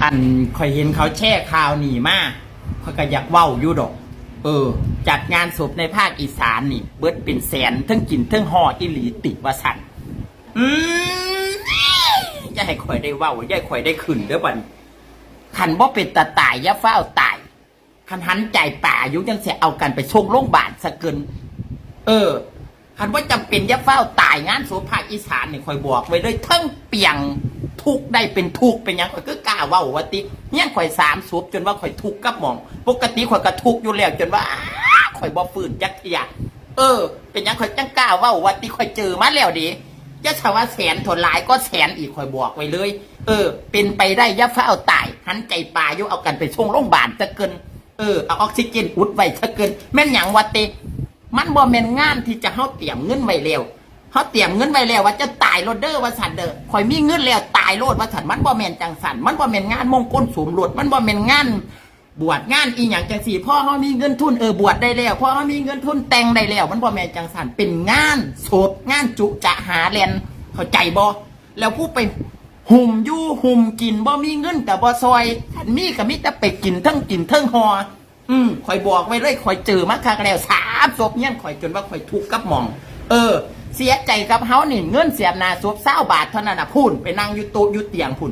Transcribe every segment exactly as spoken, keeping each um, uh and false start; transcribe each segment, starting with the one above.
อัน ข่อยเห็นเขาแชร์ข่าวนี่มา ข่อยก็อยากเว้าอยู่ดอก เออ จัดงานศพในภาคอีสานนี่ เบิดเป็นแสน เทิงกินเทิงห่ออีหลีติว่าซั่น อืม อย่าให้ข่อยได้เว้า อย่าให้ข่อยได้ขึ้นเด้อบัดนี้ คันบ่เป็นตาตาย อย่าฟ้าวตาย คันหันใจป่าอยู่จั่งซี้ เอากันไปส่งโรงบาลซะเกิน เออ คันบ่จำเป็นอย่าฟ้าวตาย งานศพภาคอีสานนี่ ข่อยบอกไว้เลย เทิงเปียง ทุกข์ได้เป็นทุกข์ เป็นหยังข่อยคือกล้าเว้าว่าติ เฮียนข่อยสามศพ จนว่าข่อยทุกข์กับหม่อง ปกติข่อยก็ทุกข์อยู่แล้ว จนว่า อ้า ข่อยบ่ฟื้นจักเทื่อ เออ เป็นหยังข่อยจั่งกล้าเว้าว่าติ ข่อยเจอมาแล้วเด้ อย่าซะว่าแสน เท่าหลายก็แสนอีก ข่อยบอกไว้เลย เออ เป็นไปได้อย่าฟ้าวตาย หันใจป่าอยู่ เอากันไปส่งโรงบาลซะเกิน เออ เอาออกซิเจนอุดไว้ซะเกิน แม่นหยังวะติ มันบ่แม่นงานที่จะ เฮาเตรียมเงินไว้แล้ว เฮาเตรียมเงินไว้แล้วว่าจะตายโลดเด้อว่าซั่นเด้อ ข่อยมีเงินแล้วตายโลดว่าซั่น มันบ่แม่นจั่งซั่น มันบ่แม่นงานมงคลสมรส มันบ่แม่นงานบวชงานอีหยังจั่งซี้ พอเฮามีเงินทุน เออ บวชได้แล้ว พอเฮามีเงินทุนแต่งได้แล้ว มันบ่แม่นจั่งซั่น เป็นงานศพ งานจุจะหาแล่น เข้าใจบ่ แล้วผู้ไป หุ่มอยู่หุ่มกิน บ่มีเงินก็บ่ซอย คันมีก็มีแต่ไปกินเทิงกินเทิงห่อ อืม ข่อยบอกไว้เลย ข่อยเจอมาคักแล้ว สามศพเฮียนข่อย จนว่าข่อยทุกข์กับหม่อง เออ เสียใจกับเฮานี่ เงินเสียบหน้าศพซาวบาทเท่านั้นน่ะ พู้น ไปนั่งอยู่โต๊ะอยู่เตียงพู้น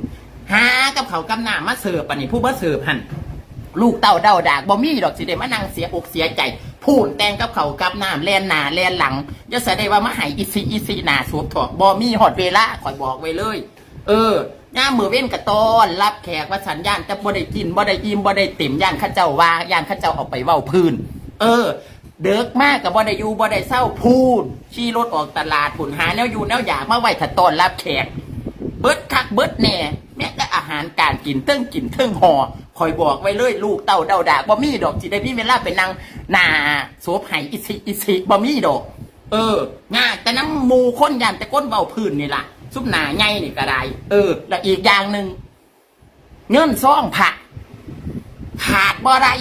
หากับข้าวกับน้ำมาเสิร์ฟ บัดนี้ผู้มาเสิร์ฟหั่น ลูกเต้าเด้าดาก บ่มีดอกสิได้มานั่งเสียอกเสียใจ พู้น แต่งกับข้าวกับน้ำ แล่นหน้าแล่นหลัง อย่าซะได้ว่ามาให้อิซิอิซิหน้าศพเถาะ บ่มีฮอดเวลา ข่อยบอกไว้เลย เออ ยามมื้อเว็นก็ต้อนรับแขกว่าซั่น ย่านแต่บ่ได้กิน บ่ได้อิ่ม บ่ได้เต็ม ย่านเขาเจ้าว่า ย่านเขาเจ้าเอาไปเว้าพื้น เออ เดิกมาก็บ่ได้อยู่บ่ได้เซา พู้น ขี่รถออกตลาดพู้น หาแนวอยู่แนวอยากมาไว้ถ้าต้อนรับแขก เบิดคักเบิดแน่ แม้แต่อาหารการกิน เทิงกินเทิงห่อ ข่อยบอกไว้เลย ลูกเต้าเด้าดาก บ่มีดอกสิได้มีเวลาไปนั่งหน้าศพให้อิซิอิซิ บ่มีดอก เออ ยากแต่นำหมู่คน ย่านแต่คนเว้าพื้นนี่ล่ะ ซุมหน้าใหญ่นี่ก็ได้ เออ และอีกอย่างหนึ่ง เงินซองพระ ขาดบ่ได้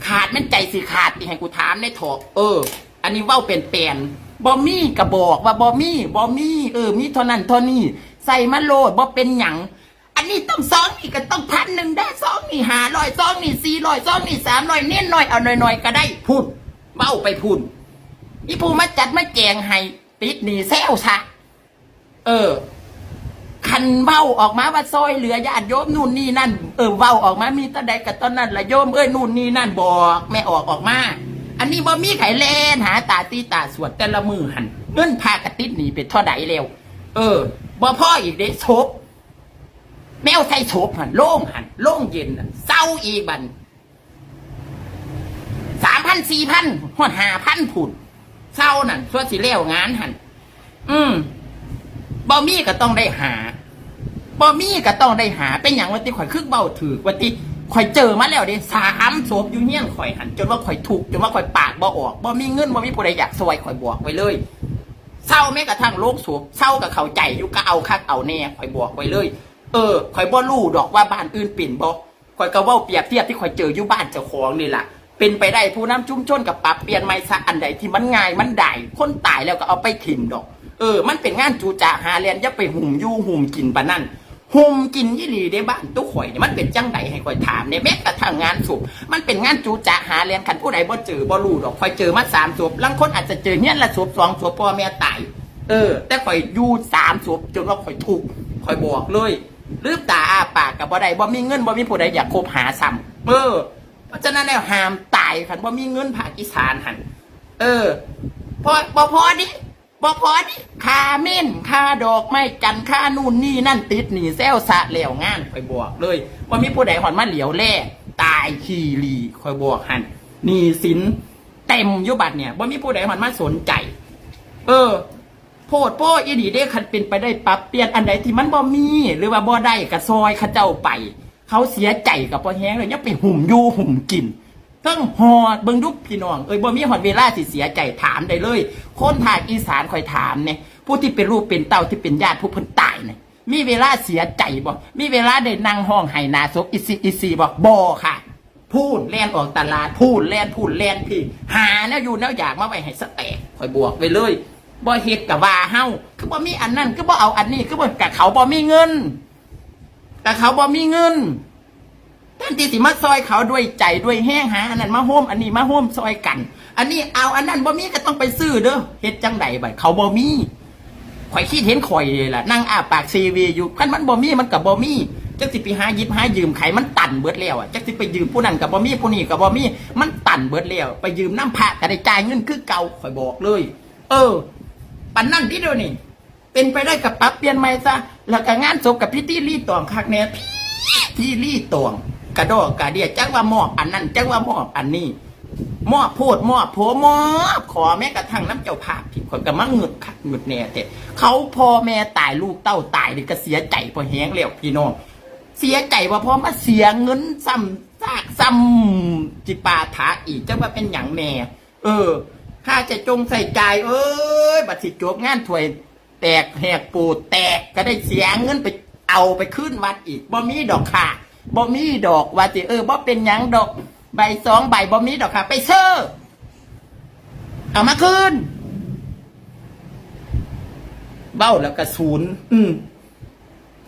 ขาดแม่นใจสิขาดติ ให้กูถามแหน่เถาะ เออ อันนี้เว้าเป็นแปลน บ่มีก็บอกว่าบ่มี บ่มี เออ มีเท่านั้นเท่านี้ ใส่มาโลด บ่เป็นหยัง อันนี้ต้อง ซองนี่ก็ต้องพันหนึ่งได้ ซองนี่ห้าร้อย ซองนี่สี่ร้อย ซองนี่สามร้อย เน้นน้อยเอาน้อยๆก็ได้ พู้น เว้าไปพู้น อีผู้มาจัดมาแจงให้ ติดหนี้แซวซะ เออ คันเว้าออกมาว่าซอยเหลือญาติโยมนู่นนี่นั่น เออ เว้าออกมามีเท่าใดก็เท่านั้นล่ะโยมเอ้ย นู่นนี่นั่น บอกแม่ออกออกมา อันนี้บ่มีไผแล่นหาตาตีตาสวดแต่ละมื้อหั่น เงินพระก็ติดหนี้ไปเท่าใดแล้ว เออ บ่พออีกเด้ ศพ แมวใส่ศพหั่น โลงหั่น โลงเย็นหั่น เซาอีกบัด สามพัน สี่พัน ฮอด ห้าพัน พู้น เซานั่น ส่วนสิแล้วงานหั่น อืม บ่มีก็ต้องได้หา บ่มีก็ต้องได้หา เป็นหยังวะติ ข่อยคือเว้าถืกวะติ ข่อยเจอมาแล้วเด้ สามศพอยู่เฮียนข่อยหั่น จนว่าข่อยทุกข์ จนว่าข่อยปากบ่ออก บ่มีเงิน บ่มีผู้ใดอยากซอย ข่อยบอกไว้เลย เซาแม้กระทั่งโลงศพ เซาก็เข้าใจอยู่ ก็เอาคักเอาแน่ ข่อยบอกไว้เลย เออ ข่อยบ่รู้ดอกว่าบ้านอื่นเป็นบ่ ข่อยก็เว้าเปรียบเทียบที่ข่อยเจออยู่บ้านเจ้าของนี่ล่ะ เป็นไปได้ผู้นำชุมชนก็ปรับเปลี่ยนใหม่ซะ อันใดที่มันง่ายมันได้ คนตายแล้วก็เอาไปถิ่มดอก เออ มันเป็นงานจุจะหาแล่น อย่าไปหุ่มอยู่หุ่มกินปานนั้น หุ่มกินอีหลีเด้ บ้านตุ๊กข่อยนี่ มันเป็นจั่งใดให้ข่อยถามแหน่ แม้กระทั่งงานศพ มันเป็นงานจุจะหาแล่น คันผู้ใดบ่เจอบ่รู้ดอก ข่อยเจอมาสามศพ ลางคนอาจจะเจอเฮียนละศพสองศพ พ่อแม่ตาย เออ แต่ข่อยอยู่สามศพ จนว่าข่อยทุกข์ ข่อยบอกเลย ลืมตาอ้าปากก็บ่ได้ บ่มีเงิน บ่มีผู้ใดอยากคบหาซ้ำ เออ เพราะฉะนั้นแล้วห้ามตาย คันบ่มีเงินภาคอีสานหั่น เออ พอ บ่พอดิ บ่พอดิ ค่าเม้น ค่าดอกไม้จันทร์ ค่านู่นนี่นั่น ติดหนี้แซวซะแล้วงาน ข่อยบอกเลย บ่มีผู้ใดฮอดมาเหลียวแล ตายขี้หลี ข่อยบอกหั่น หนี้สินเต็มอยู่บัดเนี่ย บ่มีผู้ใดฮอดมาสนใจ เออ โพดโพอีหลีเด้ คันเป็นไปได้ปรับเปลี่ยน อันใดที่มันบ่มี หรือว่าบ่ได้ก็ซอยเขาเจ้าไป เขาเสียใจก็พอแฮงแล้ว ยังไปหุ่มอยู่หุ่มกิน เทิงฮอด เบิ่งดูพี่น้องเอ้ย บ่มีฮอดเวลาสิเสียใจ ถามได้เลย คนภาคอีสาน ข่อยถามแหน่ ผู้ที่เป็นลูกเป็นเต้า ที่เป็นญาติผู้เพิ่นตายเนี่ย มีเวลาเสียใจบ่ มีเวลาได้นั่งฮ้องไห้หน้าศพอิซิอิซิบ่ บ่ค่ะ พู้นแล่นออกตลาด พู้นแล่น พู้นแล่นพี้ หาแนวอยู่แนวอยากมาไว้ให้สะแตก ข่อยบอกไว้เลย บ่เฮ็ดก็ว่าเฮา คือบ่มีอันนั้น คือบ่เอาอันนี้ คือบ่ กะเขาบ่มีเงิน แต่เขาบ่มีเงิน แทนที่สิมาซอยเขาด้วยใจด้วยแฮง หาอันนั้นมาโฮม อันนี้มาโฮมซอยกัน อันนี้เอาอันนั้นบ่มีก็ต้องไปซื้อเด้อ เฮ็ดจั่งใดบัดเขาบ่มี ข่อยคิดเห็นข่อยเลยล่ะ นั่งอ้าปากเซเวอยู่ คันมันบ่มีมันก็บ่มี จักสิไปหาหยิบหายืมไผ มันตันเบิดแล้วอะ จักสิไปยืมผู้นั้นก็บ่มี ผู้นี้ก็บ่มี มันตันเบิดแล้ว ไปยืมนำพระก็ได้จ่ายเงินคือเก่า ข่อยบอกเลย เออ ปานนั้นติเดี๋ยวนี้ เป็นไปได้ก็ปรับเปลี่ยนใหม่ซะ แล้วก็งานศพกับพิธีรีตองคักแน่ พิธีรีตอง กระดอกกระเดีย จักว่ามอบอันนั้น จักว่ามอบอันนี้ มอบโพดมอบโพ มอบขอแม้กระทั่งนำเจ้าภาพที่ข่อยก็มางึดคักงึดแน่แท้ เขาพ่อแม่ตายลูกเต้าตายนี่ก็เสียใจพอแฮงแล้วพี่น้อง เสียใจว่าพอมาเสียเงินซ้ำซากซ้ำจิปาถาอีก จักว่าเป็นหยังแน่ เออ ค่าใช้จงใช้จ่าย เอ้ย บัดสิจบงานถ้วยแตกแหกโปแตก ก็ได้เสียเงินไปเอาไปคืนวัดอีก บ่มีดอกค่ะ บ่มีดอก ว่าสิ เออ บ่เป็นหยังดอก ใบสองใบบ่มีดอกค่ะ ไปซื้อ เอามาคืน เว้าแล้วก็ศูนย์ อืม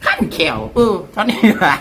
คันแขว เออ เท่านี้ล่ะ